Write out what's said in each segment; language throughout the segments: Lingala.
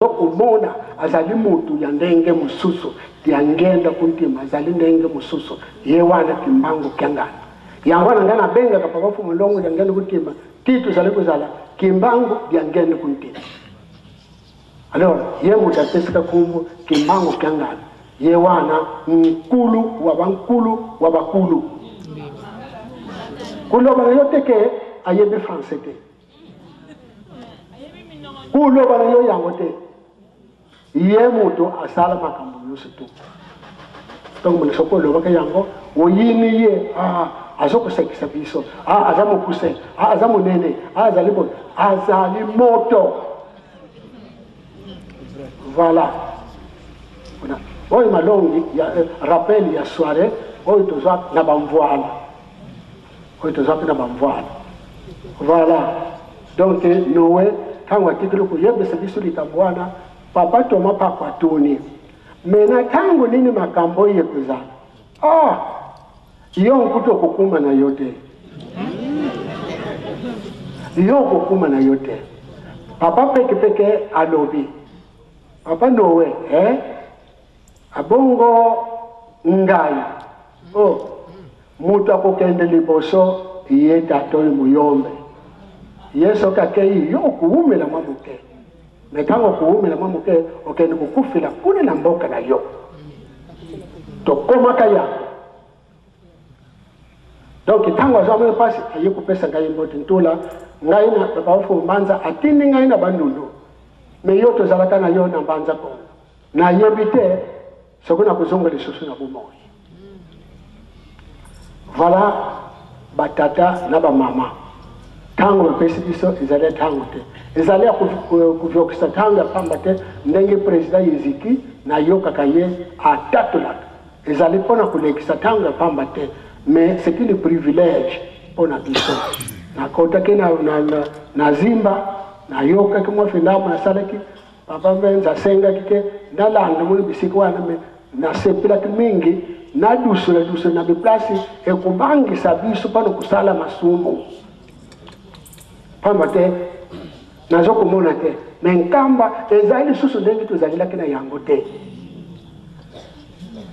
Okomona azali mutu ya ndenge mosusu, Diangenda Kuntima azali ndenge mosusu, ye wana Kimbangu Kiangani. Yango wana ngai nabengaka Papa Mfumu Longo Diangenda Kuntima ti tozali kozala Kimbangu Diangenda Kuntima. Alors ye moto apesaka kombo Kimbangu Kiangani, ye wana nkulu wa bankulu wa bakulu. Koloba na yo te ke ayebi français te. Koloba na yo yango te. Ye moto asala makambo nyonso tu. Ntango mona soki olobaka yango oyini ye, ah, azokosekisa biso, ah, aza mokuse, ah, aza monene, ah, azali boye, azali moto. Voilà. Oyo malongi ya eh, rappel ya soirée oyo tozwa na bamvuala. Oyo tozwaki na bamvuala. Voilà. Donc Noé ntango atikeli koyebisa biso likambo wana, papa Thomas Pako atuni me na ntango nini makambo oyo ekozala? Ah, yo nkutu okokuma na yo te, yo okokuma na yo te. Papa Pekepeke alobi, papa Noé eh? Abongo ngai oh, moto akokende liboso ye tata oyo muyombe ye soki akei yo okuwumela mwa moke me ntango okuwumela mwa moke okende kokufela kuna na mboka na yo tokomaka yango. Donc ntango azwamaki mpasi aye kopesa ngai mbote ntula ngai na papa Ofu Mbanza atindi ngai na Bandundu me yo tozalaka na yo na Mbanza Kongo nayebi te soki nakozonga lisusu na bomoi. Voilà batata na bamama ntango bapesi biso ezali ya ntango te, ezali ya koviokisa ntango ya pamba te, ndenge president Yeziki nayokaka ye atatolaka ezali mpo na kolekisa ntango ya pamba te, mais c'est une privilège mpo na biso. Nakotaki na, na, na, na Zimba, nayokaki mwa filamu nasalaki, papa Mbenza asengaki ke nalanda moni bisika wana, me nasepelaki mingi nadusula dusula na biplasi ekobangisa biso mpo na kosala masumu, pamba te nazokomona te me nkamba ezali lisusu ndenge tozalelaki na yango te.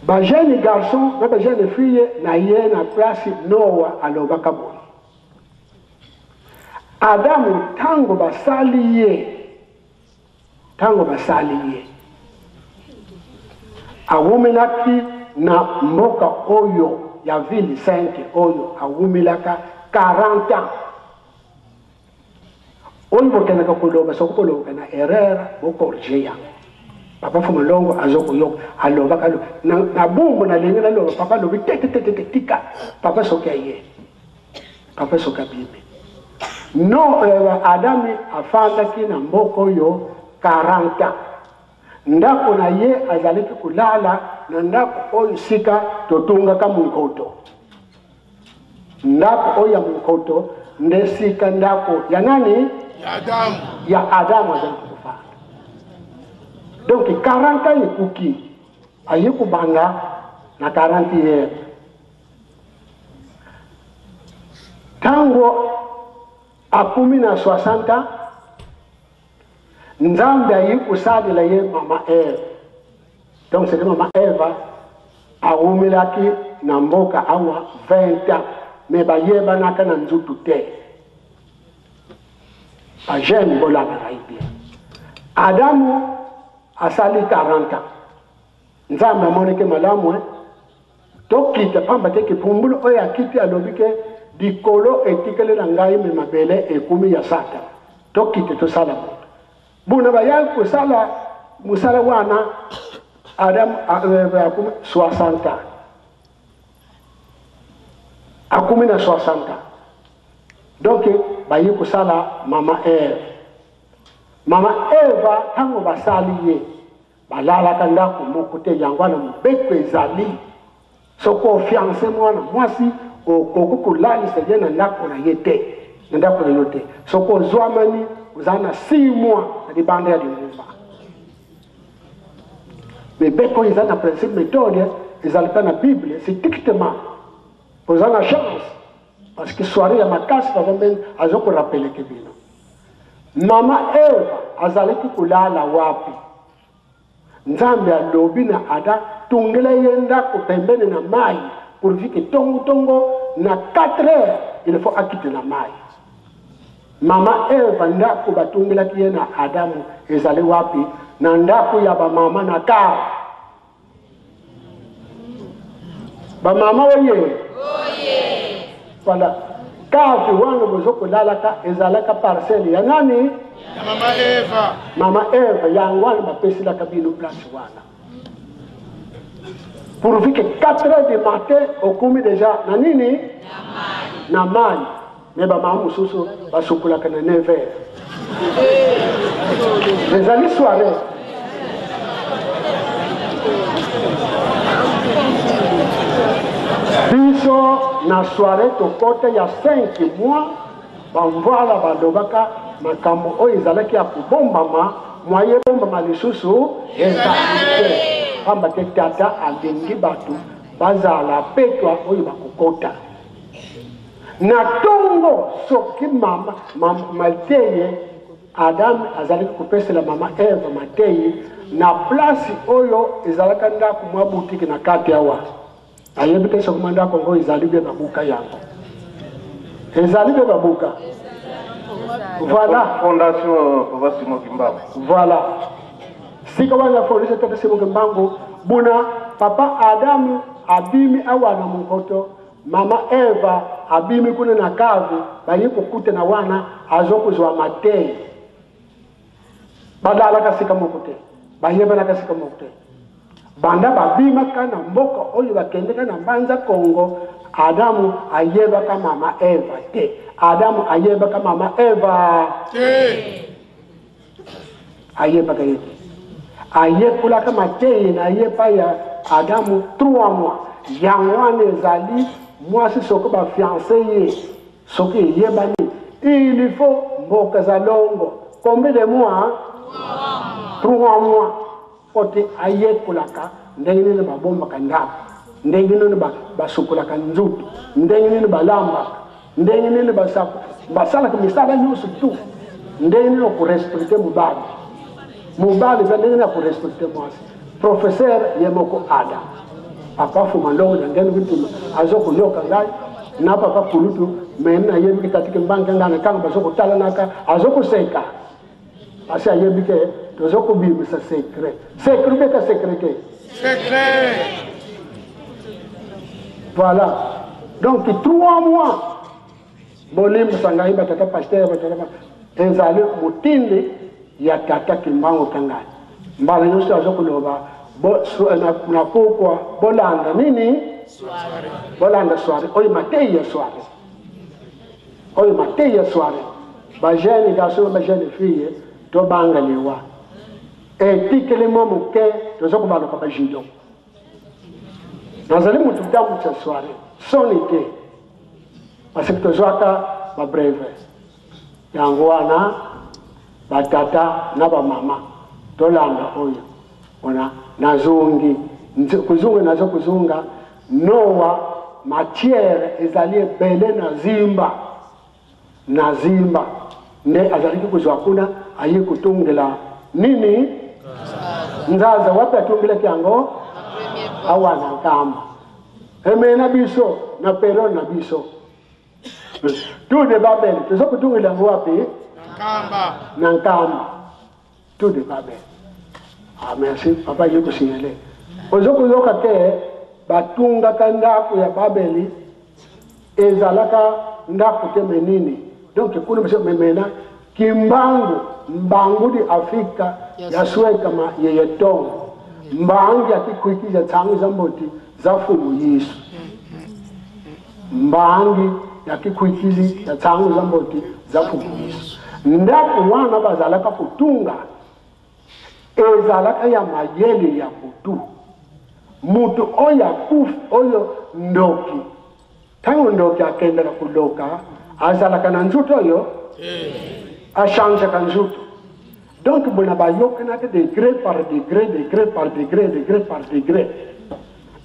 Ba jeune garçon na ba jeune fille na ye na place Noa alobaka boye, Adamu ntango basali ye, ntango basali ye awumelaki na mboka oyo ya ville sainte oyo awumelaka 40 ans. Oyo bokendaka koloba soki bolobaka na erreur bo corriger yango. Papa Fumalongo azokoyoka alobaka na, na bumbu nalingi naloba papa alobi te te te te tika papa soki aye papa soki abimi no eh, Adami afandaki na mboka oyo 40 ans ndako na ye azalaki kolala na ndako oyo sika totungaka monkoto. Ndako oyo ya monkoto nde sika ndako ya nani? Ya Adamu. Ya Adamu azali kofanda. Donc 40 ans ekoki aye kobanda na 40 years. Tango akomi na 60 ans, Nzambe aye kosalela ye mama Eve. Donc c'était mama Eva awumelaki na mboka awa 20 ans mais bayebanaka na nzutu te. Ba jeune bolanda ngai bien. Adamu asali 40 ans. Nzambe amonaki malamu eh? Tokita pamba te kipumbulu oyo akiti alobi ke likolo etikali na ngai me mabele ekomi ya Satana. Tokita tosala moto. Buna bayaki kosala mosala wana Adam akomi 60 ans. Akomi na 60 ans. Donc baye kosala mama Eve. Mama Eva ntango basali ye Balalaka ndako moko te, yango wana mobeko ezali soki ofiance mwana mwasi okoki kolalisa ye na ndako na ye te, na ndako na yo te. Soki ozwamani oza na 6 mois na libanda ya lingomba. Mibeko oyo eza na principe methode ezali mpe na Bible strictement. Oza na chance parce que soirée ya makasi papa Mbenza azo korapeleke bino. Mama Eva. azalaki kolala wapi? Nzambe alobi na Adam, tungela ye ndako pembeni na mai, pourvu que tongo tongo na 4 heures il faut akite na mai. Mama Eva ndako batungelaki ye na Adamu ezali wapi? Na ndako ya bamama na kar. Bamama oye! Voilà. Cave wana bozo kolalaka ezalaka parcelle ya nani? Ya mama Eva. Mama Eva yango wana bapeselaka bino place wana. Pourvu que 4 heures du matin okomi déjà na nini? Na mai. Mais ba mama mosusu basukolaka na 9 heures. Ezali soirée. Biso na soirée tokota ya 5 mois bamvwala balobaka makambo oyo ezalaki ya kobombama mwaye ebombama lisusu ezali te pamba te tata alingi bato bazala petwa oyo bakokota Na tongo, soki mama, mama, mateye, Adam azalaki kopesela mama Eve mateyi na place oyo ezalaka ndako mwa butiki na kati awa. Nayebi te soki mwa ndako yango ezali be babuka yango. Ezali be babuka. Voilà. Fondation Papa Simon Kimbangu. Voilà. Sika wana fondation Tata Simon Kimbangu buna papa Adamu abimi awa na monkoto Mama Eva abimi kuna na cave baye kokutana wana azo kozwa mateyi balalaka sika moko te bayebanaka sika moko te banda babimaka na mboka oyo bakendeka na mbanza Kongo Adamu ayebaka mama Eva te Adamu ayebaka mama Eva te Ayebaka ye te. Ayekolaka mateyi na ye epai ya Adamu 3 mois. Yango wana ezali mwasi soki ba fiance ye soki eyebani il faut mboka za longo combien de mois? 3 mois mpo te ayekolaka ndenge nini babombaka ndako, ndenge nini basukolaka nzoto, ndenge nini balambaka, ndenge nini basalaka misala nyonso tu, ndenge nini okorespecte mobali, mobali mpe ndenge nini akorespecte mwasi. Professeur ye moko ada papa Fuma Ndongo na ngeni kutuma azo koyoka ngai na papa kulutu me nayebi ke tatike mbange ngai na ntango bazo kotalanaka azo koseka Asi ayebi ke tozo kobimisa secret. Secret beta secret te. Secret. Voilà. Donc trois mois bolimbisa ngai batata pasteur batata ezali motindi ya tata Kimbangu Kangani. Mbala nyonso azo koloba na pokwa bolanda nini? Bolanda soirée. Oyo mateyi ya soirée. Oyo mateyi ya soiree. Ba jeune garçon na ba jeune fille tobanga liwa. Etikeli mwa moke toza kobaluka ba judo. Nazali moto tambwisa soiree. Soni te. Parce que tozwaka ba brevet. Yango wana ba tata na ba mama tolanda oyo pona nazongi kozonga nazo kozonga nowa matière ezali ebele na zimba na zimba nde azalaki kozwa kuna aye kotongela nini nzaza wapi atongelaki yango awa na nkamba emee na biso na periode na biso Tour de Babel toza kotongela yango wapi? Na Nkamba. Tour de Babel. Ah merci papa ye kosignale. Ozo koyoka te batungaka ndako ya Babeli ezalaka ndako te me nini? Donc kuna biso memena Kimbangu mbangudi Afrika ya swekama yeye tongo mbangi ya kikwikija tsangu za mboti za fumu Yesu. Mbangi ya kikwikili ya tsangu za mboti za fumu Yesu. Ndako wana bazalaka kotunga ezalaka ya mayele ya butu. Moto oyo akufi oyo ndoki, ntango ndoki akendaka koloka azalaka na nzoto oyo achangeaka nzoto. Donc bona bayokanaka degré par degré, degré par degré, degré par degré.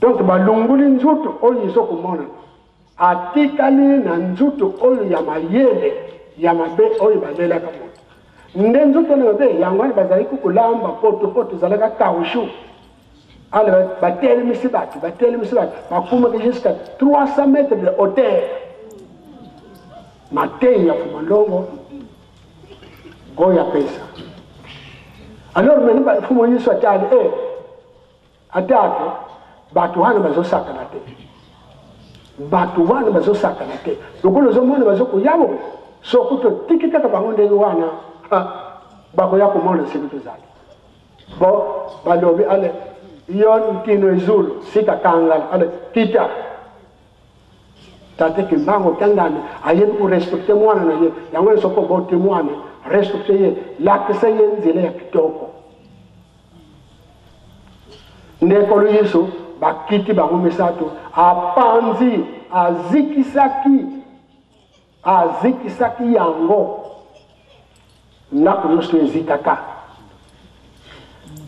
Donc balongoli nzoto oyo ezokomona, atikali na nzoto oyo ya mayele ya mabe oyo balelaka moto. Nde nzoto na mabe yango wana bazalaki kolamba potopoto ezalaka caoutchouc. Ale batelemisi bato, batelemisi bato, bakumaki jusqu'à 300 mètres de hauteur. Mateyi ya Fuma Ndongo oyo apesa. Alors maintenant Fumu Yesu atali eh atake bato wana bazosakana te. Bato wana bazosakana te. Lokola ozomona bazokoya boye, soki totiki kaka bango ndenge wana, bakoya komona soki tozali. Bo balobi ale yo ntino ezulu sika kangala ale kita. Tata Kimbangu Kiangani ayebi ko respecter mwana na ye, yango wana soki oboti mwana respecter ye, lakisa ye nzela ya kitoko. Nde Nkolo Yesu bakiti bango misato, apanzi, azikisaki, azikisaki yango ndako nyonso ezikaka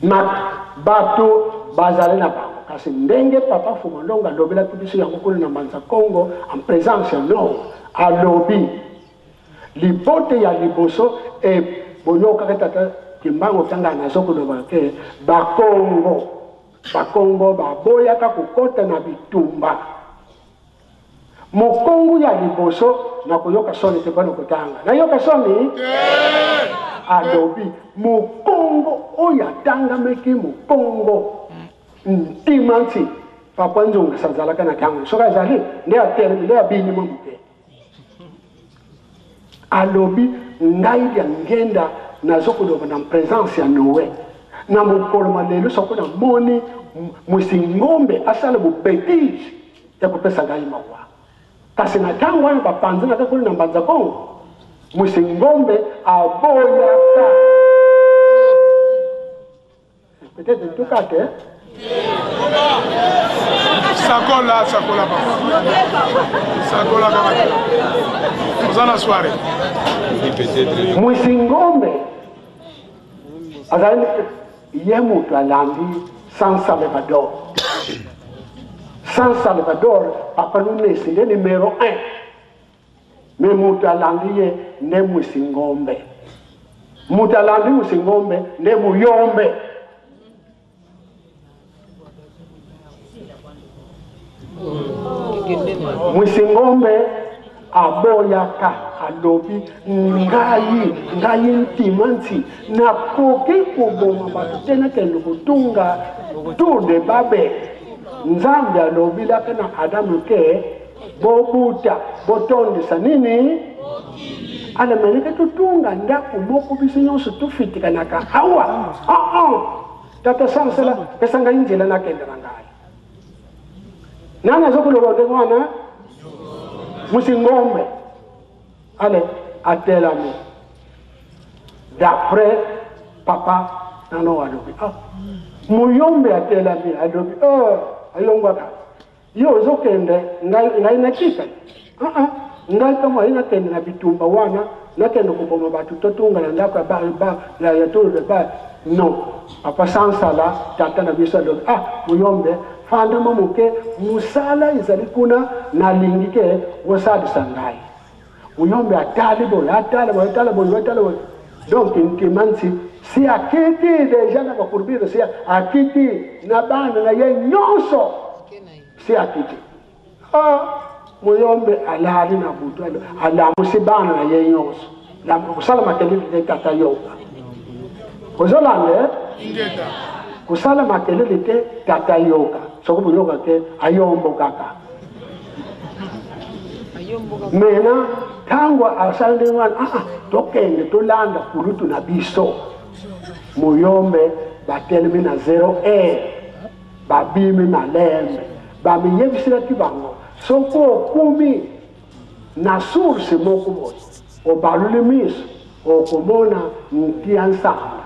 na bato bazali na bango. Kasi ndenge Papa Fuma Ndongo alobelaki biso yango kuna na Mbanza Kongo en présence ya Nord, alobi libote ya liboso e boyokaka tata Kimbangu Kiangani nazokoloba ke Bakongo, Bakongo baboyaka kokota na bitumba. Mokongo ya liboso nakoyoka soni te mpona kotanga. Nayoka soni? Alobi mokongo oyo atangamaki mokongo ntima nti Papa Nzongisa azalaka na ntango soki azali nde atelemi nde abini mwa moke. Alobi ngai lya ngenda nazokoloba na présence ya Noe na mokolo ma lelo soko namoni mwisi ngombe asala bobetise ya kopesa ngai mawa. Kasi na ntango wana bapanzanaka kuna na Mbanza Kongo, mwisi ngombe aboyaka peut-être tuka te. Sakola, sakola papa. Sakola kaka te. Oza na soirée. Mwisi ngombe azali ye moto alandi San Salvador. San Salvador papa Nunes nde numero 1. Mais moto alandi ye nde mwisi ngombe. Moto alandi mwisi ngombe nde muyombe. Mwisi ngombe aboyaka, alobi ngai, ngai ntima nti nakoki koboma bato te, nakende kotunga tour de Babel. Nzambe alobilaka na Adamu ke bobuta botondisa nini alameleke totunga ndako moko biso nyonso tofitikanaka awa. Tata sansela pesa ngai nzela nakende na ngai. Nani azokoloba ndenge wana? Musi ngombe ale atelami d'après papa nano alobi muyombe atelami alobi ayongwaka yo ozokende ngai, ngai natika ngai kama ayi nakende na bitumba wana nakende koboma bato totunga na ndako ya ba, ba, ya, ya tour de ba. Non, papa sansala tata na biso alobi muyombe fandama moke mosala ezali kuna nalingi ke osalisa ngai. Muyombe atali boye, atali boye, atali boye, atali boye. Donc ntima nti si akiti deja na bakurbire, si akiti na bana na ye nyonso, si akiti muyombe alali na butu, alamusi bana na ye nyonso kosala makelele te tata yoka ozolanda kosala makelele te tata yoka soki boyoka te ayombo kaka. Mena ntango asali ndenge wana tokende tolanda kulutu na biso muyombe batelemi na 0 heure babimi malembe bamiyebiselaki bango soki okumi na source moko boye obaluli miso okomona ntia nsanda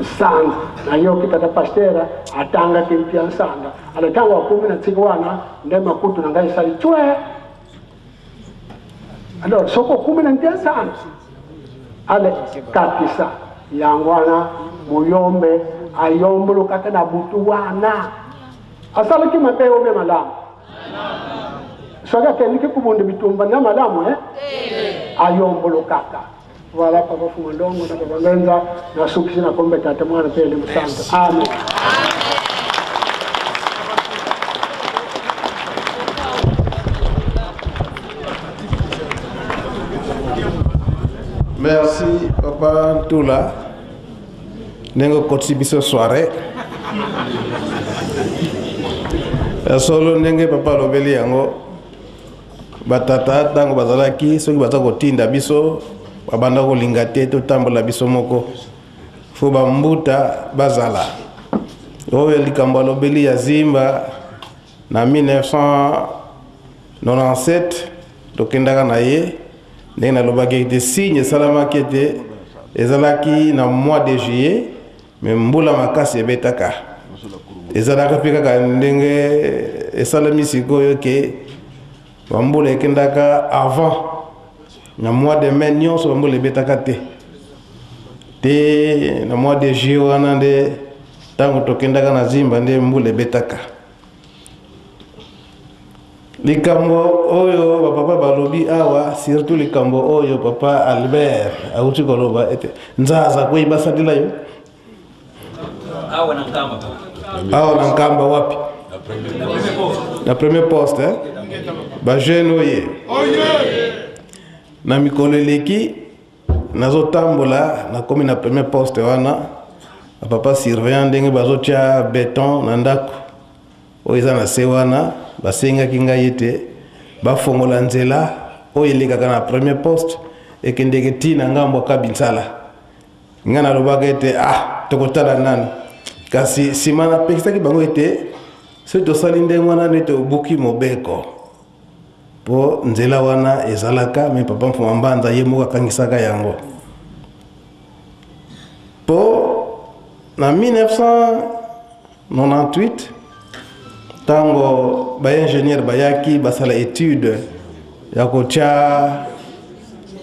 nsanda. Nayoki tata pasteur atangaki ntia nsanda ala ntango akomi na ntika wana nde makutu na ngai esali cwe. Alors soki okumi na ntia nsanda ale katisa yango wana muyombe ayombolokaka na butu wana asalaki mabe obe malamu soki akendiki kubunda bitumba na malamu ayombolokaka. Voilà papa Fuma Ndongo na papa Ngenza nasukisi na kombe tata mwana mpe elimo santo. Amen. Merci papa Ntula ndenge okotisi biso soirée ya solo ndenge papa alobeli yango batata ntango bazalaki soki baza kotinda biso babanda kolinga te totambola biso moko fo bambuta bazala oyo likambo alobeli ya zimba na 1997 tokendaka na ye ndenge nalobaki ete signe esalamaki ete ezalaki na mois de juillet me mbula makasi ebetaka ezalaka mpe kaka ndenge esalemi sikoyo ke bambula ekendaka avant na mois de mai nyonso bambula ebetaka te te na mois de juillet wana nde ntango tokendaka na zimba nde mbula ebetaka likambo oyo bapapa balobi awa surtout likambo oyo papa albert auti koloba ete nzaza kwei basalela yo awa na nkamba awa na nkamba wapi na premier poste eh? bajeune oye na mikolo eleki nazotambola nakomi na premier poste wana bapapa surveillant ndenge bazotya beton na ndako oyo eza na se wana basengaki ngai ete bafongola nzela oyo elekaka na premier poste ekendeke ti na ngambo ya kabinsala ngai nalobaka ete ah tokotala nani kasi nsima napekisaki bango ete soki tosali ndenge wana nde tobuki mobeko mpo nzela wana ezalaka me papa mfuma mbanza ye moko akangisaka yango mpo na 1998 ntango baingénieur bayaki basala étude ya kotya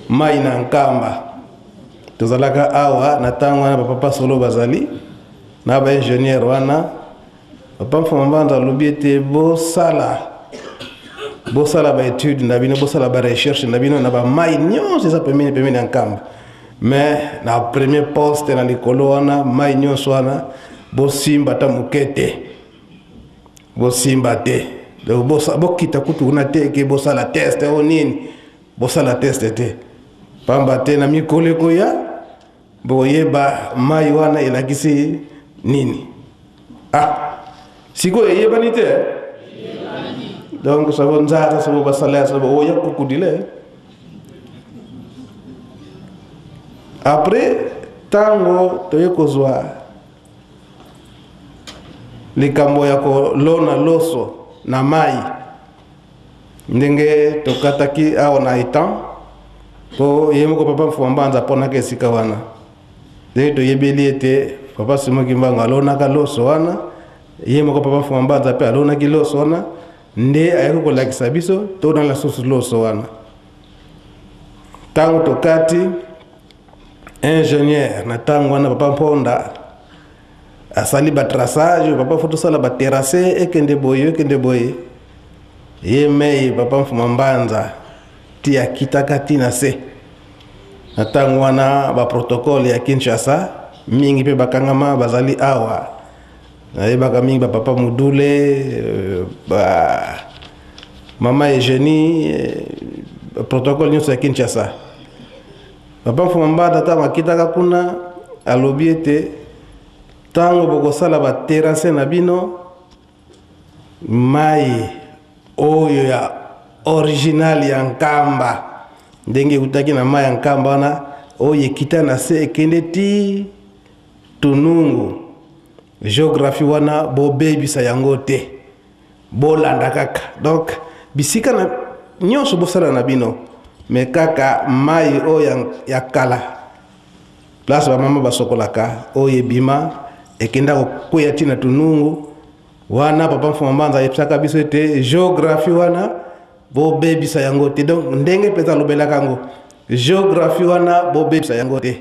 mai na nkamba tozalaka awa na ntango wana bapapa solo bazali na baingénieur wana Papa Mfuma Mbanza alobi ete bosala bosala ba étude na bino bosala ba recherche na bino na ba mai nyonso eza pembeni pembeni ya nkamba mais na premier poste na likolo wana mai nyonso wana bosimba ata moke te bosimba te donc bokita kutu kuna te ke bosala teste o nini bosala teste te pamba te na mikolo ekoya bokoyeba mai wana elakisi nini ah sikoyo eyebani te donc sabo nzara sabo basala sabo oya kukudile après ntango toye kozwa likambo ya kolona loso na mai ndenge tokataki awa na etan mpo ye moko papa mfuma mbanza aponaka esika wana ndenge toyebeli ete papa simo kimbangu alonaka loso wana ye moko papa mfuma mbanza mpe alonaki loso wana nde ayaki kolakisa biso tolona lisusu loso wana ntango tokati ingénieur na ntango wana papa mponda asali batraçage papa fo tosala baterrasse ekende boye ekende boye ye mei papa mfuma mbanza ti akitaka ti na se na ntango wana baprotokole ya kinshasa mingi mpe bakangama bazali awa nayebaka mingi bapapa mudule euh, ba mama eugenie euh, protokole nyonso ya kinshasa Papa Mfuma Mbata ntango akitaka kuna alobi ete ntango bokosala baterase na bino mai oyo ya original ya Nkamba ndenge eutaki na mai ya Nkamba wana oyo ekita na se ekende ti Tunungu geographie wana bobebisa yango te bolanda kaka donc bisika na nyonso bosala na bino me kaka mai oyo ya, ya kala place bamama basokolaka oyo ebima ekenda kokweya ntina tunungu wana papa mfuma mbanza ayebisaka biso ete géographie wana bobebisa yango te donc ndenge mpenza alobelaka yango géographie wana bobebisa yango te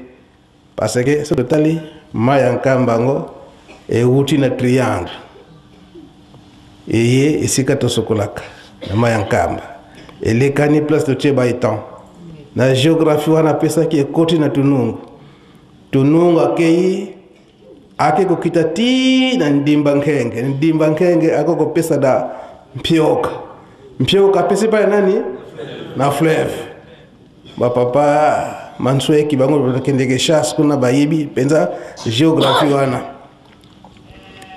parce que soki totali mai ya nkamba yango ewuti na triangle eye esika tosokolaka na mai ya nkamba elekani place totie ba étang Na géographie wana apesaki ekoti na Tunungu. Tunungu akei ake kokita ti na Ndimba Nkenge. Ndimba Nkenge ako kopesa na Mpioka. Mpioka apesi pa nani? Na fleuve. Bapapa Mansweki bango bakendeke chasse kuna bayebi mpenza géographie wana.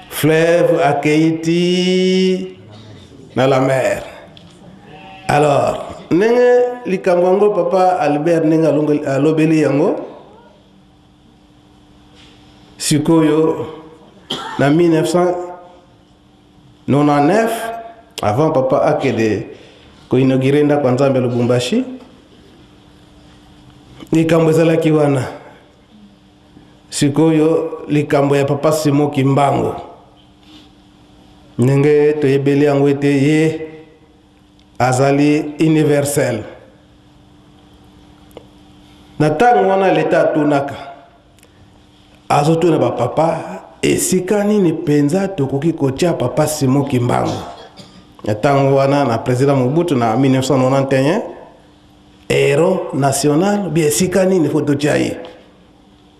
Fleuve akei ti na la mer. Alors ndenge likambo yango papa Albert ndenge alobeli yango sikoyo na 1999 avant papa akende koinaugure ndako ya Nzambe ya Lubumbashi, likambo ezalaki wana. Sikoyo likambo ya papa Simon Kimbangu ndenge toyebeli yango ete ye azali universel. Na ntango wana leta atunaka, azotuna bapapa esika nini mpenza tokoki kotia papa Simon Kimbangu. Na ntango wana na président Mobutu na 1991, héros national bi esika nini fo totia ye.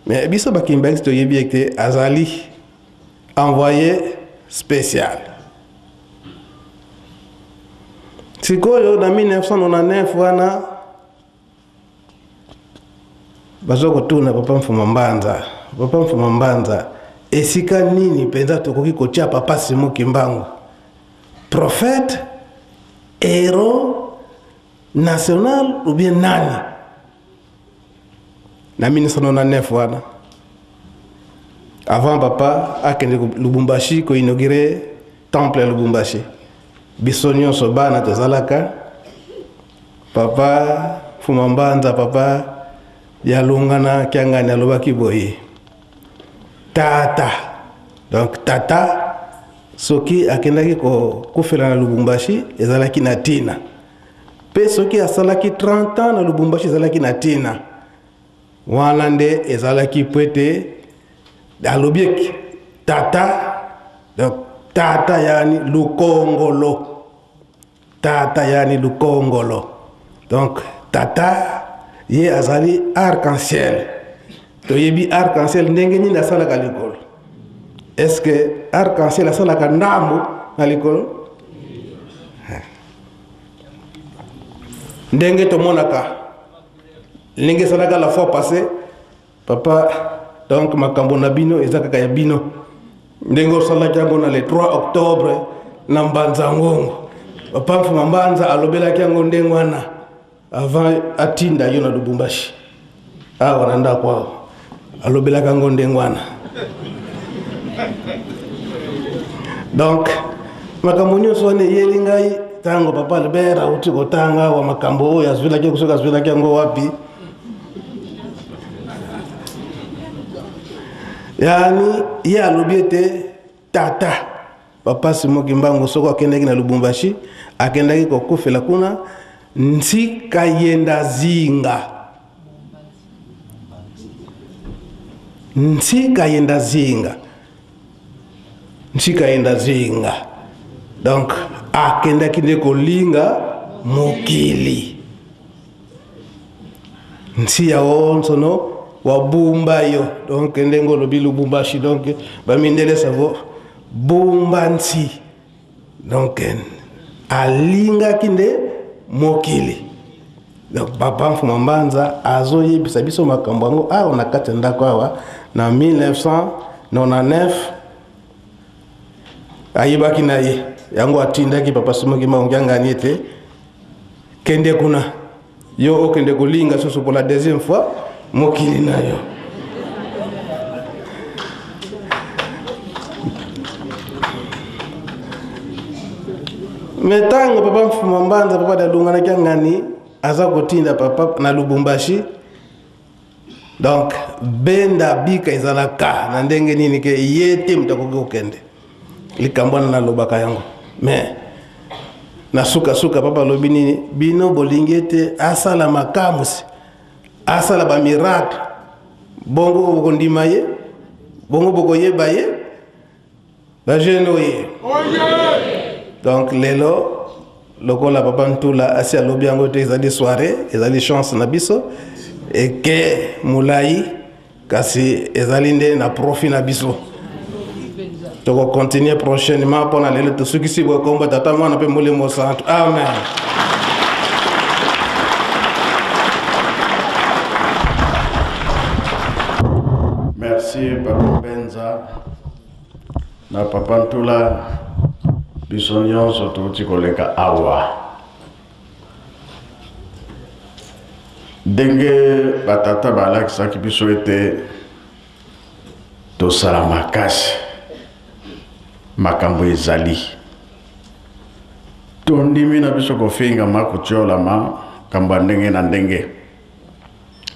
Mais biso bakimbanguiste toyebi ete azali envoyé spécial. Sikoyo na 1999 wana bazo kotuna papa Mfuma Mbanza, papa Mfuma Mbanza, esika nini mpenza tokoki kotia papa Simon Kimbangu, prophète, héros national ou bien nani? Na 1999 wana avant papa akende Lubumbashi koinaugurer temple ya Lubumbashi, biso nyonso bana tozalaka papa Mfuma Mbanza, papa Yalungana Kiangani alobaki boye tata. Donc tata soki akendaki kokufela na Lubumbashi ezalaki na tina, pe soki asalaki 30 ans na Lubumbashi ezalaki na tina. Wana nde ezalaki po ete alobi eke tata, donc tata yani lukongolo, tata yani lukongolo. Donc tata ye azali arc-en-ciel. Toyebi arc-en-ciel ndenge nini asalaka likolo. Est-ce que arc-en-ciel asalaka ndambo na likolo? Ndenge tomonaka ndenge esalaka la fois passée papa, donc makambo na bino eza kaka ya bino. Ndenge osalaki yango na le 3 octobre na Mbanza Ngongo, papa Mfuma Mbanza alobelaki yango ndenge wana avant atinda yo na Lubumbashi awa na ndako awa, alobelaki yango ndenge wana. Donc makambo nyonso wana eyeli ngai ntango papa Albert auti kotanga awa makambo oyo azwelaki, soki azwelaki yango wapi. Yani ye alobi ete tata papa Simon Kimbangu soko akendaki na Lubumbashi, akendaki kokufela kuna ntika yenda zinga, ntika yenda zinga, ntika yenda zinga. Donc akendaki nde kolinga mokili nsi ya onsono wabumba yo. Donc ndenge olobi Lubumbashi, donc bamindele savo bumba nsi. Donc alingaki nde mokili. Donc papa Mfuma Mbanza azoyebisa biso makambo yango awa na kati ya ndako awa na 1999. Ayebaki na ye yango atindaki papa Simon Kimbangu Kiangani ete kende kuna yo okende kolinga susu pour la deuxième fois mokili na yo. Me ntango papa Mfuma Mbanza, papa Dalungana Kiangani aza kotinda papa na Lubumbashi, donc benda bika ezalaka na ndenge nini ke ye te moto akoki kokende likambo wana nalobaka yango. Mais na sukasuka papa alobi nini, bino bolingi ete asala makamusi, asala ba miracle, bongo bokondima ye, bongo bokoyeba ye, ba jeune oye. Donc lelo Lokola papa Ntula asi alobi yango te, ezali soirée, ezali chance na biso eke molai, kasi ezali nde na profit na biso. Tokocontinue prochainement mpo na lelo tosukisi boye. Kombo Tata, Mwana mpe Molimo Santu, amen. Merci Papa Mbenza na Papa Ntula. Biso nyonso touti koleka awa ndenge batata balakisaki biso ete tosala makasi, makambo ezali tondimi na biso kofingama, kotiolama, makambo ya ndenge na ndenge,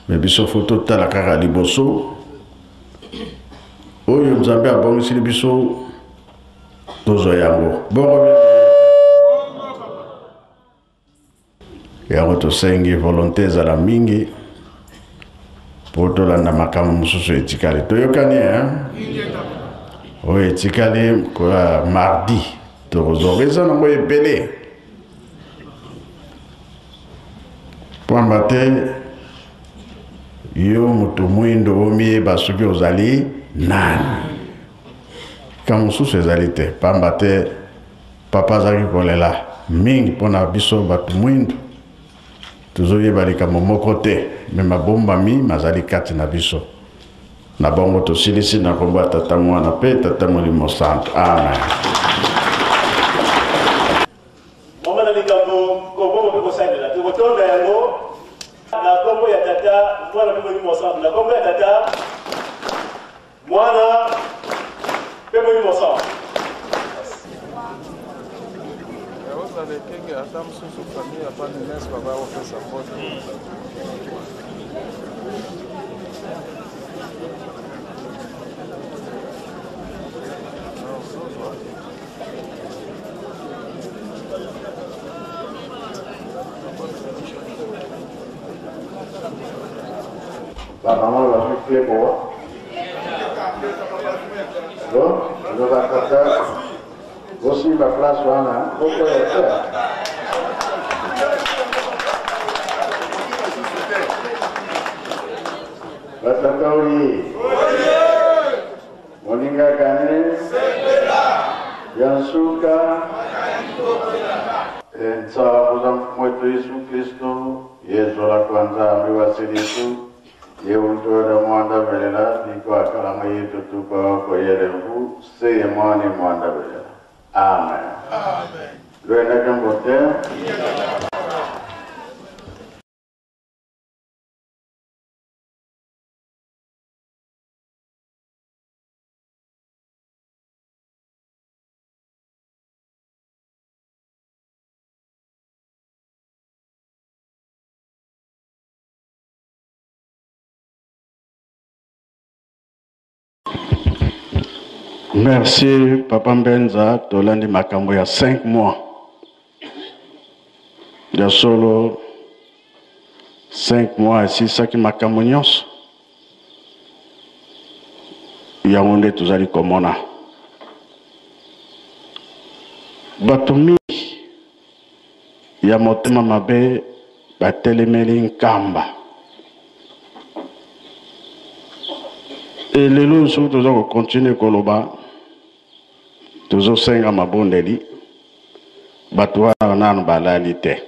me biso fo totala kaka liboso oyo Nzambe abongisili biso, tozwa yango bongo. Yango tosengi volonté ezala mingi mpo tolanda makambo mosusu etikali. Toyokani, hein? Oyo etikali kola mardi tokozonga, eza nango ebele, pamba te yo moto mwindo omiyeba soki ozali nani. Ka mosusu ezali te, pamba te papa azalaki kolela mingi mpo na biso bato mwindu, tozoyeba likambo moko te, me mabombami mazali kati na biso. Na bongo tosilisi na kombo ya Tata, Mwana mpe Tata Molimo Santu, amen. Mama na likambo kobongo mpe kosalela, tokotonda yango na nkombo ya Tata, Mwana mpe Molimo Santu. Na nkombo ya Tata, Mwana mpe Molimo Santu. Ozala ekenge, ata mosusu famille ya panenes bakoya kopesa mbote. Bamama bazwi clé kowa bon, bino batata bosimba place wana, bokoya te. Batata oye, moninga kane ya nsuka nsango za Mfumu wetu Yesu Kristo, yezola kwa Nzambi wa silisu ye utola mwanda velela biko akalanga yetu tuka koyelevu seye mwani mwanda velela. Amen. Lwendeke mbote. Merci Papa Mbenza, tolandi makambo ya 5 mois. Ya solo 5 mois esilisaki makambo nyonso. Yango nde tozali komona. Bato mingi ya motema mabe batelemeli Nkamba. E lelo soki toza kokontinue koloba, tozosenga mabondeli, bato wana nanu balali te.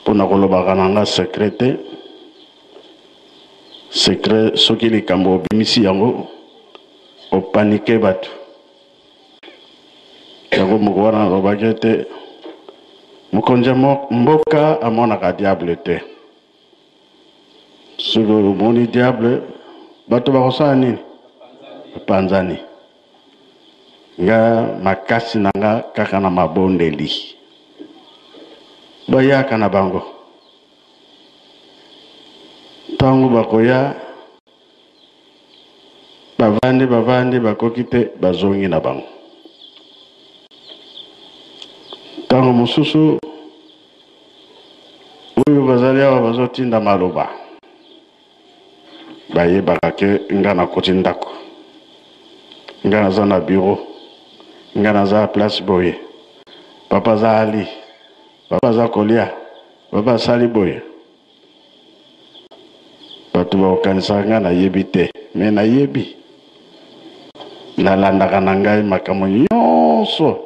Mpona kolobaka na nga secret te, secret soki likambo obimisi yango, opanike bato. Yango moko wana alobaki ete mokonzi ya mboka amonaka diable te. Soki omoni diable, bato bakosala nini? Bapanzani. Nga makasi na nga kaka na mabondeli. Bayaka na bango. Ntango bakoya, bavandi bavandi, bakoki te, bazongi na bango. Ntango mosusu oyo bazali awa bazotinda maloba, bayebaka ke nga nakoti ndako, nga naza na bureau, nga naza place boye. Papa aza ali, papa aza kolia, papa asali boye. Bato bakokanisaka ngai nayebi te, me nayebi. Nalandaka na ngai makambo nyonso.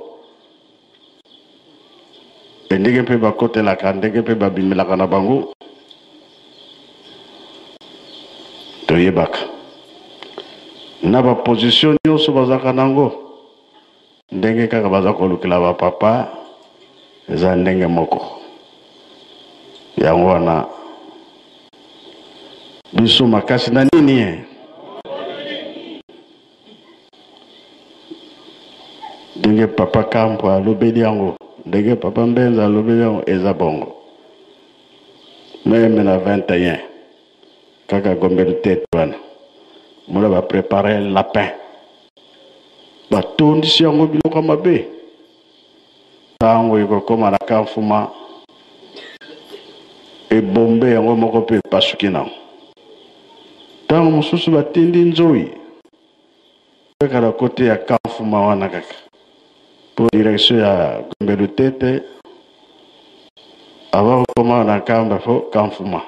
E ndenge mpe bakotelaka, ndenge mpe babimelaka na bango, toyebaka. Na ba position nyonso bazalaka nango, ndenge kaka baza kolukela ba papa, eza ndenge moko. Yango wana biso makasi na nini ye? Ndenge papa Kampo alobeli yango, ndenge papa Mbenza alobeli yango, eza bongo. Meme na 21 kaka Gombe Lutete wana mona ba preparer lapin, batondisi yango biloko ya mabe. Tango ekokoma na Kamfuma, ebombe yango moko mpe epasuki nango. Tango mosusu batindi nzoi kaka na kote ya Kamfuma wana kaka po direction ya Gombe Lutete, avant okoma na Nkamba fo Kamfuma,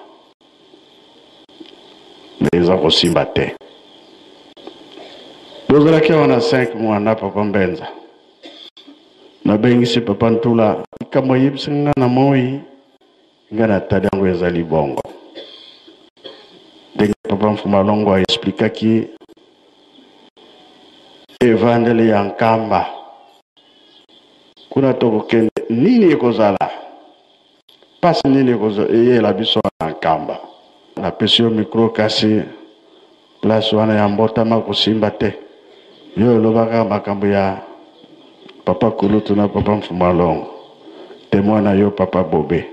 mais eza kosimba te. Tozalaki awa na 5 mois na papa Mbenza. Nabengisi papa Ntula, likambo ayebisi nga na moi, nga natali yango ezali bongo. Ndenge papa Mfuma Longo aexplikaki evandeli ya Nkamba, kuna tokokende nini ekozala, pasi nini eyela biso na Nkamba. Napesi yo micro kasi place wana ya mbotama kosimba te. Yo olobaka makambo ya papa Kulutu na papa Mfuma Longo, témoin na yo papa Bobe.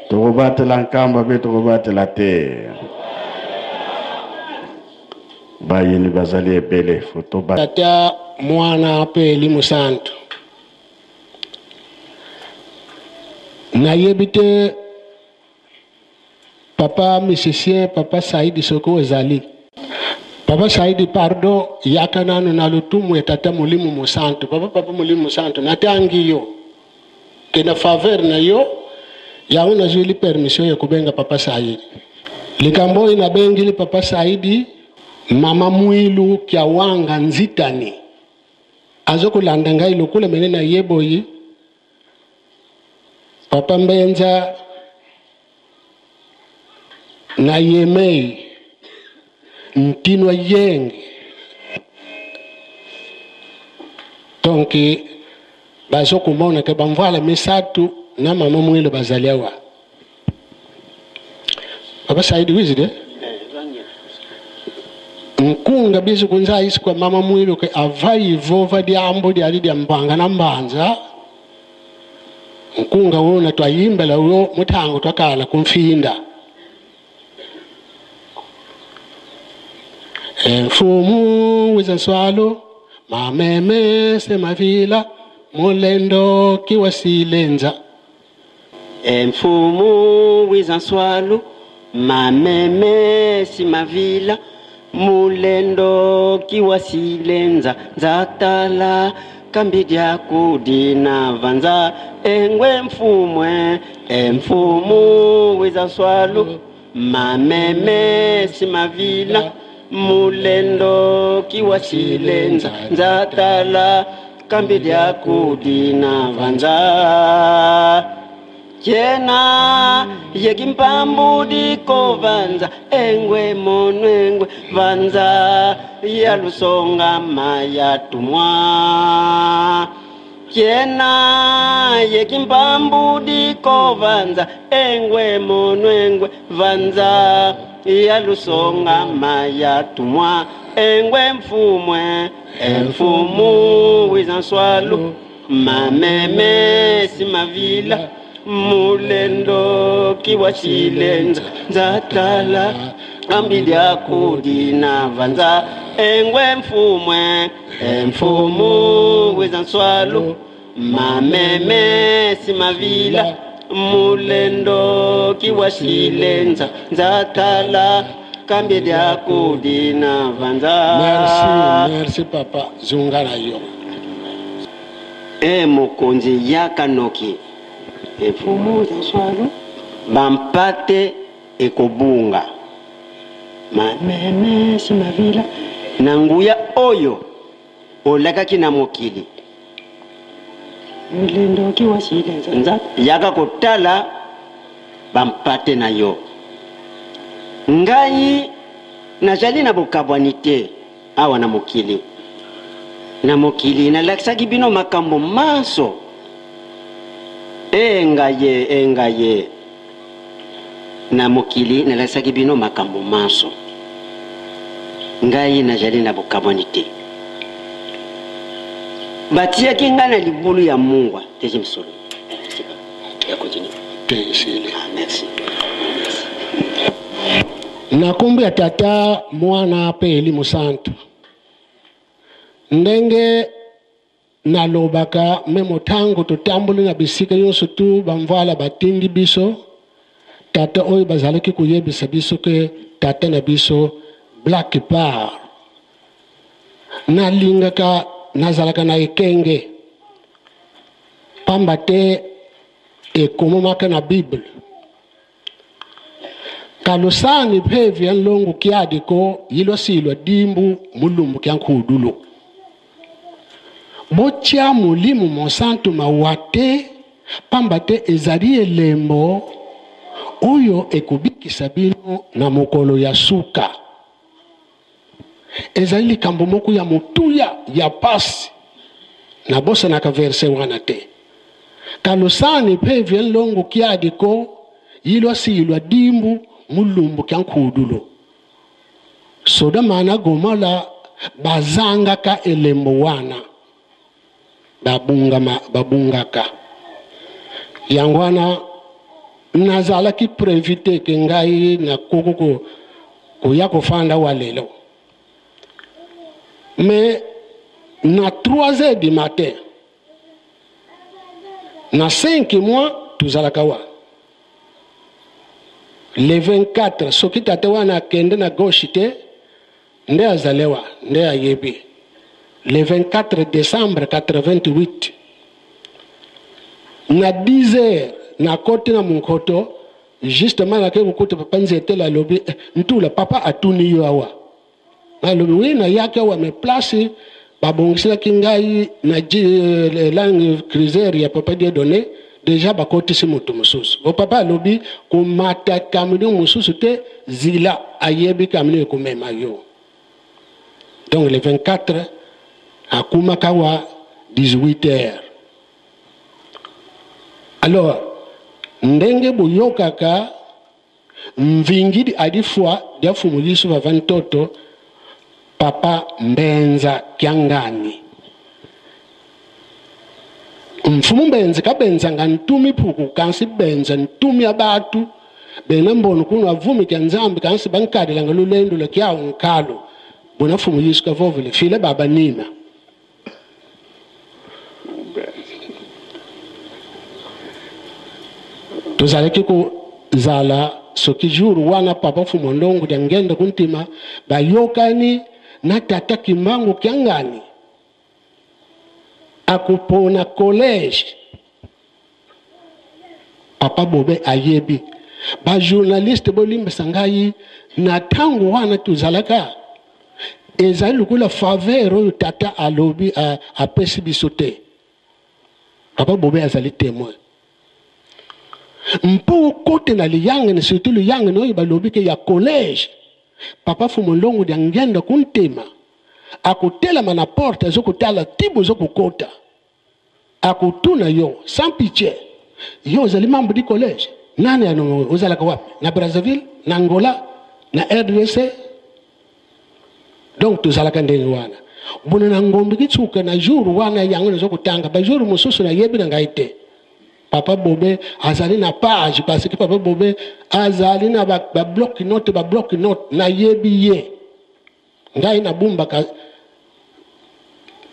Tokobatela Nkamba mpe tokobatela te. Bayini bazali ebele, foto ba Tata, Mwana mpe Elimo Santu. Nayebi te papa musicien, papa Saidi, soki ozali. Papa Saidi, pardon, yaka nanu na lotumu ya Tata Molimo Mosantu. Papa, papa Molimo Mosantu, natangi yo ke na faveur na yo yango nazwili permission ya kobenga papa Saidi. Likambo oyo nabengili papa Saidi, mama Mwilu Kiawanga Nzitani azokolanda ngai lokola mene na ye boye. Papa Mbenza na yemei ntinwa yenge, donc bazokomona ke bamvwala misato na mama Mwilu bazali awa. Papa Saidi wizide nkunga biso kunza isi kwa mama Mwilu ke ava ivova diambo diali dia mbanga na mbanza nkunga wona twayimbela wo mutango twakala kumfinda. Mfumu wiza nswalo mameme semavila mulendo kiwasilenza. Mfumu wiza nswalo mameme simavila mulendo kiwasilenza nzatala kambi dyakudina vanza engwe mfumwe. Mfumu wiza nswalo mameme simavila mulendo kiwasilenza nzatala kambi dyakudina vanza. Jena yekimpambu diko vanza engwe monwengwe vanza ya lusonga mayatumwa. Jena yekimpambu diko vanza engwe monwengwe vanza ya lusonga mayatumwa. Engwe mfumwe mfumu wiza nswalo mameme simavila mulendo kiwasilenza nzatala kambi dyakudina vanza engwe mfumwe mfumu wiza nswalo mameme simavila mulendo kiwasilenza nzatala Kambi dia kudina vanza. Merci, merci papa, zonga na yo. E mokonzi yaka noki. E mfumu zaswalo. Bampate ekobunga. Mameme simavila. Na nguya oyo olakaki na mokili. Milendoki wasilenza. Nza yaka kotala bampate na yo. Ngai nazali na bokabwani te awa na mokili. Na mokili nalakisaki bino makambo manso. E ngai e ngai na mokili nalakisaki bino makambo manso. Ngai nazali na bokabwani te. Batiaki ngai na libulu ya mungwa. Deuxième solo. Ya continue. Te esili. Ah, merci. Na nkombo ya Tata, Mwana mpe Elimo Santu. Ndenge nalobaka meme ntango totamboli na bisika nyonso tu bamvala batindi biso, tata oyo bazalaki koyebisa biso ke tata na biso Black Power. Nalingaka nazalaka na ekenge pamba te ekomamaka na Bible. Kalusani phevu ya nlongo kiadi ko yilwasilwa dimbu mulumbu kya nkhudulu. Botia molimo mosantu mawa te pamba te ezali elembo oyo ekobikisa bino na mokolo ya suka. Ezali likambo moko ya motuya ya pasi. Nabosanaka verse wana te. Kalusani phevu ya nlongo kiadi ko yilwasilwa dimbu mulumbu kya nkhudulu. Sodoma na Gomora bazangaka elembo wana, babungama, babungaka. Yango wana nazalaki prevu te ke ngai nakoki koya kofanda wa lelo. Mais na 3 heures du matin, na 5 mois tozalaka wa. Le 24, soki tata wana akende na gauche te, nde azalewa, nde ayebi. Le 24 décembre 88, na 10 heures, na koti na monkoto, justement nake kokuta papa Nzetela alobi, ntula papa atuni yo awa. Alobi, oui, nayaki awa, mais place babongiselaki ngai na langue cruiser ya papa Dieudonné, déjà bakotisi moto mosusu. Bo papa alobi, komata camion mosusu te, zila ayebi camion ekomema yo. Donc le 24, akumaka wa 18 heures. Alors, ndenge boyokaka mvingidi adifwa dia fumu Yusufa va ntoto papa Mbenza Kiangani. Mfumu Mbenza kabenzanga ntumi puku kansi benza ntumi ya batu bena mbono kuno avumi kya Nzambi kansi bankadilanga lulendo la kya nkalo. Bona fumu Yusufa kavovele file baba nina. Tozalaki kozala soki jour wana papa fumu ndongo dia ngende kuntima bayokani na tata Kimbangu Kiangani akopona collège. Papa Bobe ayebi ba journaliste bolimbisa ngai na tango wana tozalaka ezali lokola faveur oyo tata alobi apesi biso te. Papa Bobe azali témoin. Mpo kote na liyangani, surtout liyangani oyo balobi ke ya collège, papa Fumu Ndongo dia ngenda kuntema akotelama na porte azokotala tibo ozokokota akotuna yo sans pitié, yo ozali membre du collège nani ano ozalaka wapi na Brazzaville, na Angola, na RDC. Donc tozalaka ndenge wana bona na ngombe kitsuka na jour wana yango nazokotanga ba jour mosusu nayebi na ngai te. Papa Bobe azali na page parce que Papa Bobe azali na ba bloc note, ba bloc note nayebi ye. Ngai nabumbaka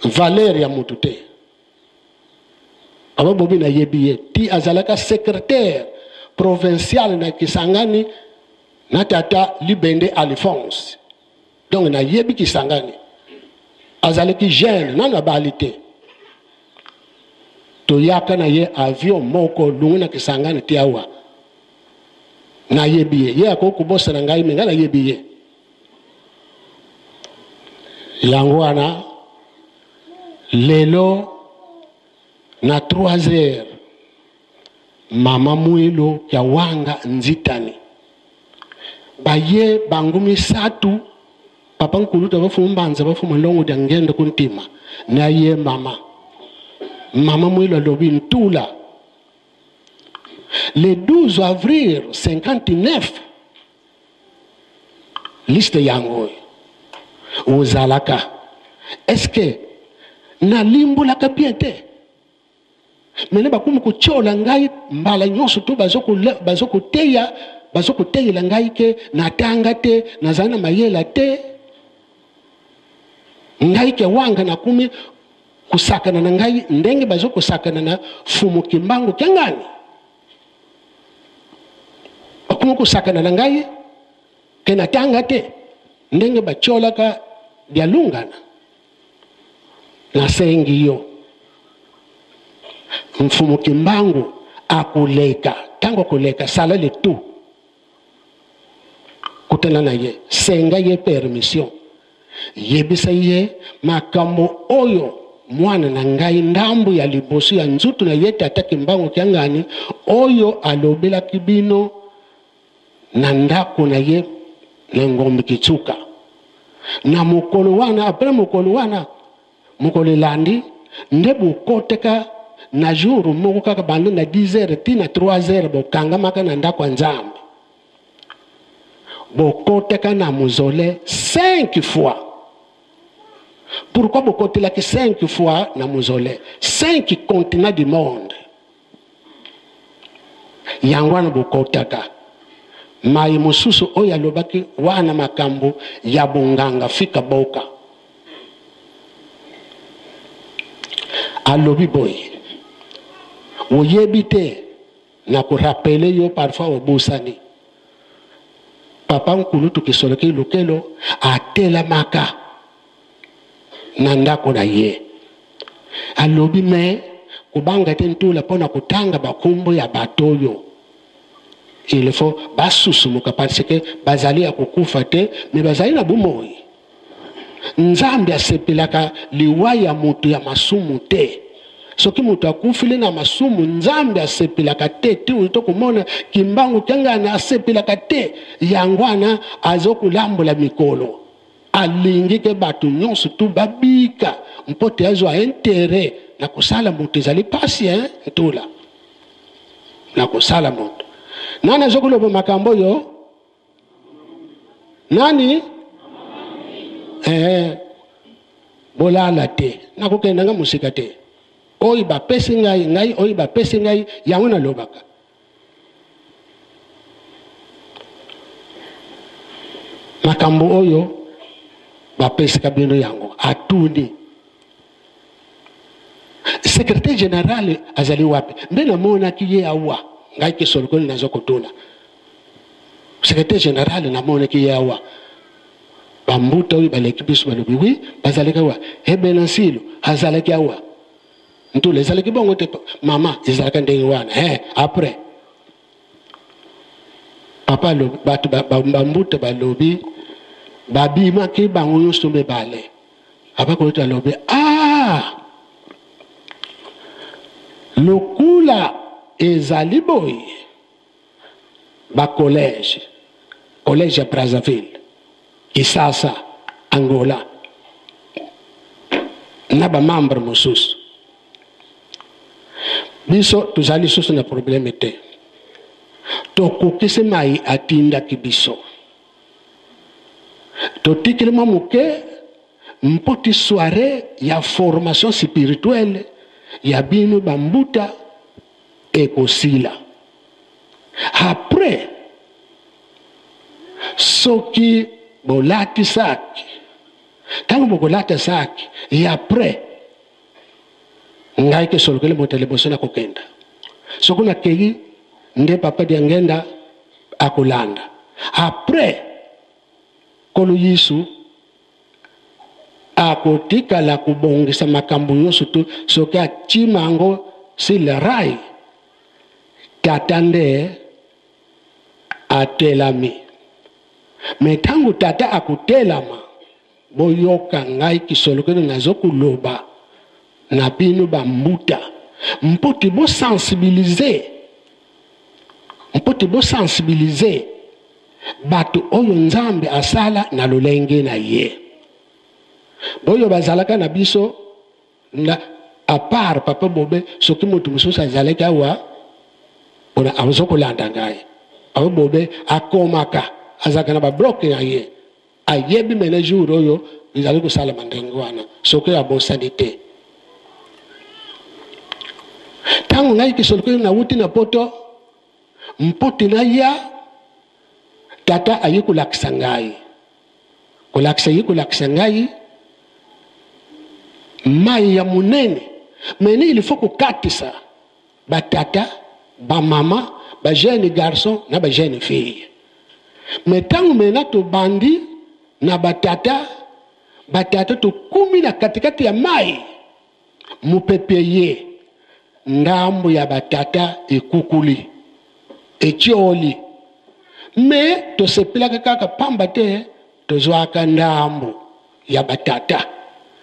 valeur ya mutu te. Papa Bobe nayebi ye ti azalaka secrétaire provincial na Kisangani. Na tata Libende Alphonse. Donc nayebi Kisangani. Azalaki jeune, nanu abali te. Toyaka na ye avion moko lungu na Kisangani ti awa. Nayebi ye. Ye akoki kobosana ngai, me ngai nayebi ye. Yango wana lelo na 3 heures mama Mwilu ya Wanga Nzitani baye bango misatu papa nkulutu abafumu mbanza bafumu longo dia ngende kuntima na ye mama mama Mwilu alobi ntula le 12 avril 59 liste yango oyo ozalaka est-ce que nalimbolaka bien te mene bakomi kotiola ngai mbala nyonso to bazokoteya bazokoteyela ngai ke natanga te nazali na mayela te ngai ke wanga nakomi kosakana na ngai ndenge bazokosakana na fumu kimbangu kiangani bakomi kosakana na ngai ke natanga te ndenge batiolaka dialungana nasengi yo mfumu kimbangu akoleka ntango akoleka sala le tout kutana na ye senga ye permission yebisa ye makambo oyo mwana na ngai ndambo ya liboso ya nzutu na ye tata kimbangu kiangani oyo alobelaki bino na ndako na ye na ngombe kitsuka na mokolo wana apres mokolo wana mokolo elandi nde bokotaka na jour moko kaka banda na 10 heures ti na 3 heures bokangamaka na ndako ya Nzambe bokotaka na mausolée 5 fois. Pourquoi bokotelaki 5 fois na mausolée? 5 continents du monde. Yango wana bokotaka mai mosusu oyo alobaki wana makambo ya bonganga fika boka. Alobi boye, oyebi te na korapele yo parfois obosani. Papa nkulutu Kisoloki Lukelo atelamaka na ndako na ye alobi me kobanga te ntula mpo na kotanga bakombo ya bato oyo il faut basusumuka parce que bazali ya kokufa te me bazali na bomoi. Nzambe asepelaka liwa ya moto ya masumu te. Soki moto akufili na masumu Nzambe asepelaka te te oyo tokomona Kimbangu Kiangani asepelaka te. Yango wana azokolambola mikolo alingi ke bato nyonso tu babika mpo te azwa intérêt na kosala moto. Ezali pasi hein, ntula na kosala moto. Nani azokoloba makambo oyo? Nani? Bolala te, nakokenda nga mosika te. Oyo bapesi ngai, ngai oyo bapesi ngai yango nalobaka. Makambo oyo bapesaka bino yango atuni secrétaire général azali wapi? Mbe namonaki ye awa ngai kisolokoli nazo kotuna secrétaire général namonaki ye awa bambuta oyo baleki biso balobi wi bazalaki awa ebena nsilo azalaki awa ntula ezalaki bongo te mama ezalaka ndenge wana après papa alobi bato bambuta balobi babimaki bango nyonso mibale abakoyota alobi lokula ezali boye ba collège collège ya Brazzaville Kisasa Angola na ba membre mosusu biso tozali lisusu na problème te tokokisi mai atindaki biso totikeli mwa moke mpo ti soirée ya formation spirituelle ya bino bambuta ekosila après soki bolati saki ntango bokolata saki et après ngai kesolokeli moto ya liboso na kokenda soki nakei nde papa Diangenda akolanda. Après Nkolo Yesu akotikala kobongisa makambo nyonso to soki atima yango sur le rail, tata nde atelami. Me ntango tata akotelama, boyoka ngai kisolokele nazokoloba na bino bambuta, mpo te bosensibilize, mpo te bosensibilize bato oyo Nzambe asala na lolenge na ye. Boyo bazalaka na biso na à part papa Bobe, soki moto mosusu azalaki awa mpona azo kolanda ngai, papa Bobe akomaka, azalaka na babloke na ye, ayebi mene jour oyo ezali kosalama ndenge wana, soki abosani te. Ntango ngai kisolokeli nawuti na poto mpo te naya, tata aye kolakisa ngai, kolakisa ye, kolakisa ngai mai ya monene. Mene il faut kokatisa batata, bamama, ba jeune garçon na ba jeune fille. Me ntango mena tobandi na batata, batata tokumi na katikati ya mai, mopepe ye ndambo ya batata ekukuli, etioli. Me tosepelaka kaka pamba te tozwaka ndambo ya batata.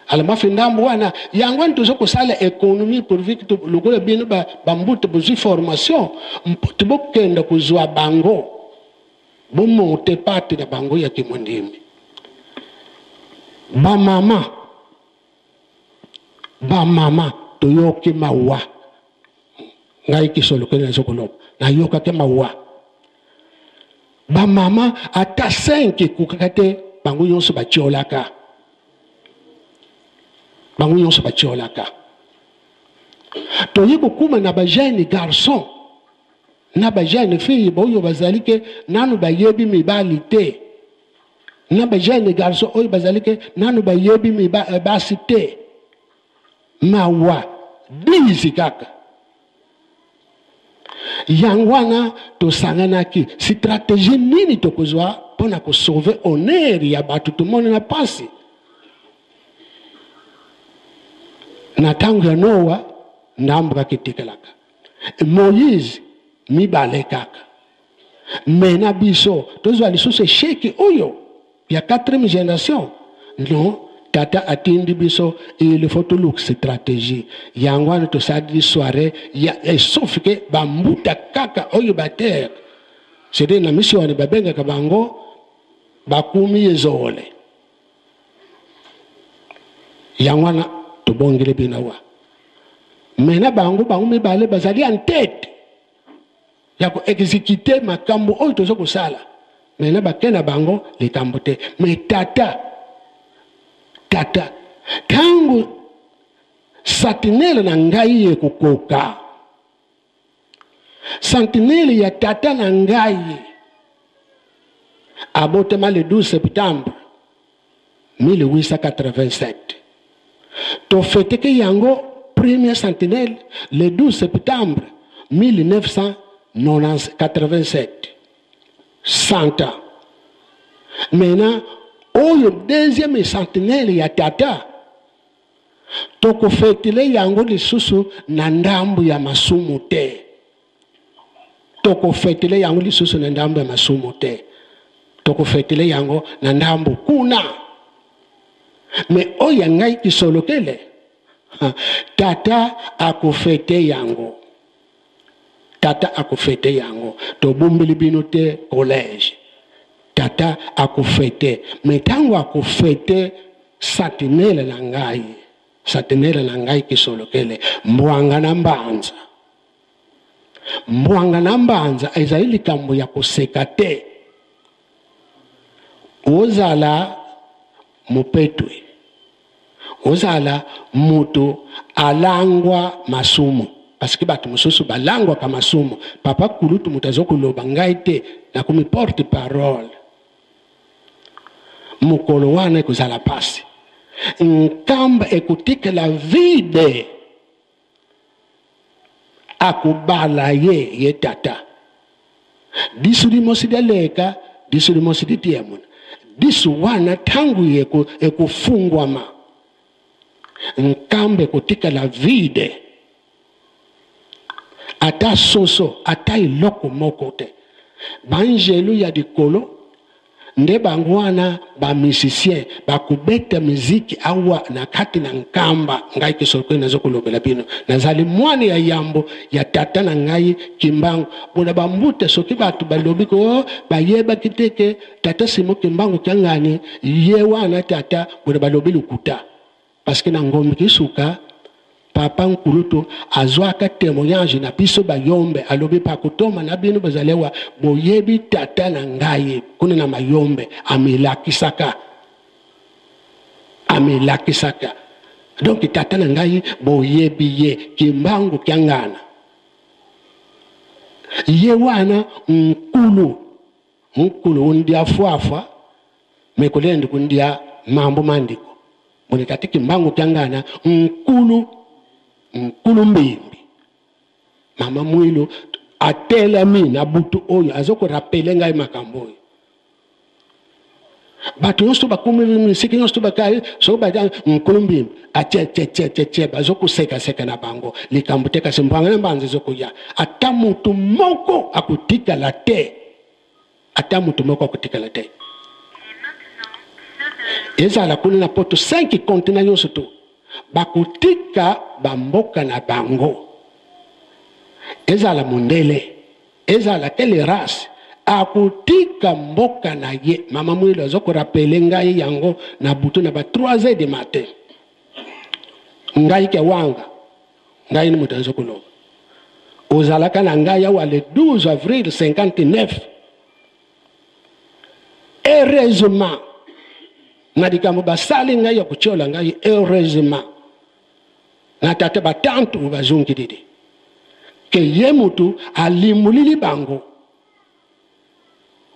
Alors mafi ndambo wana yango wana toza kosala économie pourvu que lokola bino bambuta bozwi formation mpo tobokenda kozwa bango, bomonte parte na bango ya kimondimi. Bamama, bamama toyoki mawa. Ngai kisolokeli nazo koloba, nayokaki mawa. Bamama ata 5 ekokaka te, bango nyonso batiolaka, bango nyonso batiolaka. Toyi kokuma na ba jeune garçon na ba jeune fille oyo bazali ke nanu bayebi mibali te, na ba jeune garçon oyo bazali ke nanu bayebi basi te. Mawa 10 kaka. Yango wana tosanganaki stratégie nini tokozwa mpona kosauve honneur ya bato tomoni na pasi. Na ntango ya Noa ndambo kaka etikalaka, Moïse mibale kaka. Me na biso tozwa lisusu esheki oyo ya 4e génération. Non, tata atindi biso, il faut toluka stratégie. Yango wana tosali soirée ya sauf ke bambuta kaka oyo baterre, c'est-à-dire na mission wana babengaka bango bakumi ezole. Yango wana tobongeli bino awa. Me na bango, bango mibale bazali en tête ya koexécuter makambo oyo toza kosala. Me na bake na bango likambo te. Me tata, tata ntango sentinelle na ngai ekokoka, sentinelle ya tata na ngai abotama le 12 septembre 1887, tofeteke yango premier sentinelle le 12 septembre 1987, 100 ans. Maintenant oyo deuxième sentinelle ya tata tokofetele yango lisusu na ndambo ya masumu te, tokofetele yango lisusu na ndambo ya masumu te, tokofetele yango na ndambo kuna. Me oyo ya ngai kisolokele, tata akofete yango, tata akofete yango. Tobombeli bino te collège, tata akofete. Me ntango akofete sentinelle na ngai, sentinelle na ngai kisolokele, mbwanga na mbanza, mbwanga na mbanza ezali likambo ya koseka te. Ozala mopetwe, ozala moto alangwa masumu, parce que bato mosusu balangwaka masumu. Papa kulutu moto azokoloba ngai te, nakomi porte parole. Mokolo wana ekozala pasi, nkamba ekotikela vide, akobala ye ye tata. Disu limosi lya leka, Disu limosi ditiemuna disu wana ntango ekofungwama, Nkamba ekotikala vide, ata soso ata eloko moko te. Banjelu ya likolo nde bango wana ba musicien bakobeta miziki awa na kati na Nkamba. Ngai Kisolokele nazo kolobela bino, nazali mwana ya yambo ya tata na ngai Kimbangu. Mpona bambuta, soki bato balobi ko, oh, bayebaki te ke tata Simon Kimbangu Kiangani ye wana tata, mpona balobi lokuta. Parce que na Ngombe Kisuka, papa Nkulutu azwaka témoignage na biso bayombe, alobi pa kotoma na bino bazalewa boyebi tata na ngai kuna na mayombe, amilakisaka, amilakisaka. Donc tata na ngai boyebi ye Kimbangu Kiangana, ye wana nkulu nkulu undia fwafwa mekulendi kundia mambo mandiko bone tata Kimbangu Kiangana nkulu nkulu mbimbi. Mama Mwilu atelemi na butu oyo azokorapele ngai makambo oyo. Bato nyonso bakomi misiki nyonso bakai soki batia nkulu mbimbi atie tie tie tie tie, bazokosekaseka na bango likambo te, kasi mbwanga na mbanza ezokoya, ata motu moko akotikala te, ata motu moko akotikala te. Ezala kuna na poto 5 continent nyonso to bakotika bamboka na bango, ezala mondele, ezala quelle race, akotika mboka na ye. Mama Mwilu azokorapele ngai yango na butu na ba 3 heures du matin. Ngai ke wanga ngai ni moto azokoloba, ozalaka na ngai awa le 12 avril 59. Heureusement na likambo basali ngai ya kotiola ngai, heureusement na tata batantu bazongilili ke ye mutu alimbulili bango,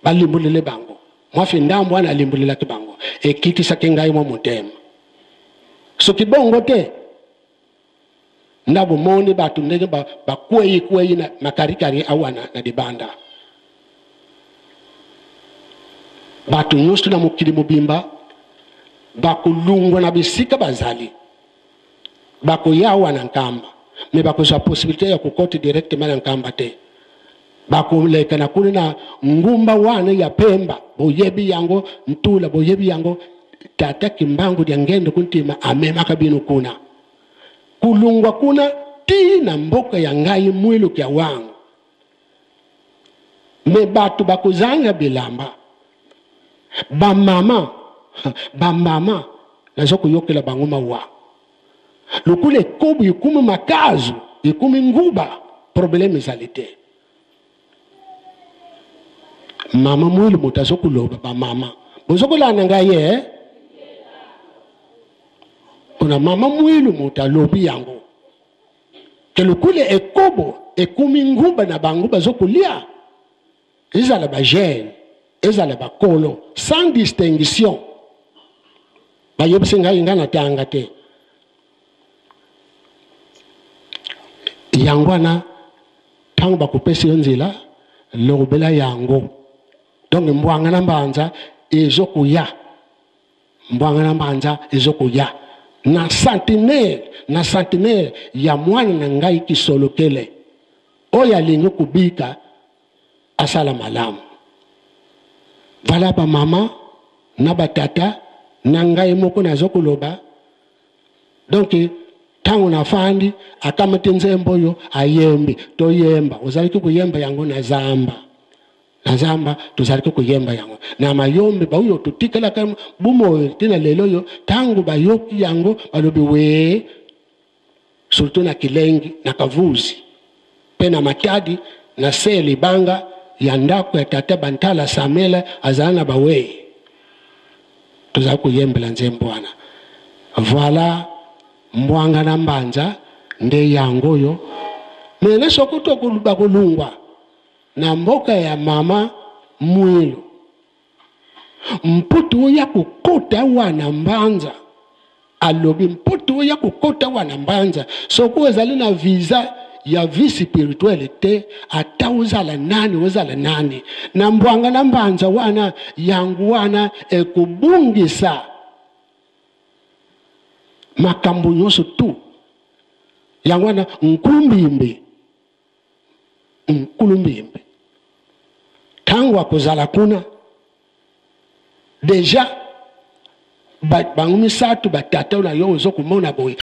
balimbulili bango mwafi ndambo wana alimbulilaki bango, ekitisaki ngai mwa motema. Soki bongo te, nda bomoni bato ndenge bakwei kwei na makarikari awa na libanda. Bato nyonso na mokili mobimba bakolungwa na bisika bazali, bakoya awa na Nkamba, me bakozwa possibilité ya kokota directement na Nkamba te. Bakoleka na kuna na ngumba wana ya Pemba, boyebi yango Ntula, boyebi yango tata Kimbangu dia ngendo kuntima amemaka bino kuna, kulungwa kuna ti na mboka ya ngai Mwilu kya wangu. Me bato bakozanga bilamba, bamama bamama naza koyokela bango mawa, lokola ekobo ekumi makazu ekumi nguba, problème ezali te. Mama Mwilu moto azokoloba, bamama bozokolanda ngai ye mpona mama Mwilu moto alobi yango ke lokola ekobo ekumi nguba na bango bazokolia, ezala bagene ezala bakolo sans distinction. Bayebisi ngai, ngai natanga te yango wana. Ntango bakopesa yo nzela, lobela yango. Donc mbwanga na mbanza ezokoya, mbwanga na mbanza ezokoya na centenaire, na centenaire ya mwana na ngai Kisolokele oyo alingi kobika asala malamu. Vala bamama na batata na ngai moko nazo koloba. Donc ntango nafandi akamati nzembo oyo ayembi, toyemba, ozalaki koyemba yango na zamba, na zamba tozalaki koyemba yango na mayombe. Baoyo totikalaka bomoi ntina lelo oyo, ntango bayoki yango balobi we, surtout na Kilengi, na Kavuzi mpe na Matadi, na se libanga ya ndako ya tata Bantala Samuel azala na bawei, tozali koyembela nzembo wana. Voilà mbwanga na mbanza nde yango oyo. Mene soki tokoluba kolungwa na mboka ya mama Mwilu, mputu oya kokota wana mbanza, alobi mputu oya kokota wana mbanza, soki ozali na visa. ya vie spirituelle te, ata ozala nani, ozala nani na mbwanga na mbanza wana, yango wana ekobungisa makambo nyonso tu. Yango wana nkulumbimbi, nkulumbimbi ntango akozala kuna deja bango misato batata na yo ozokomona boye.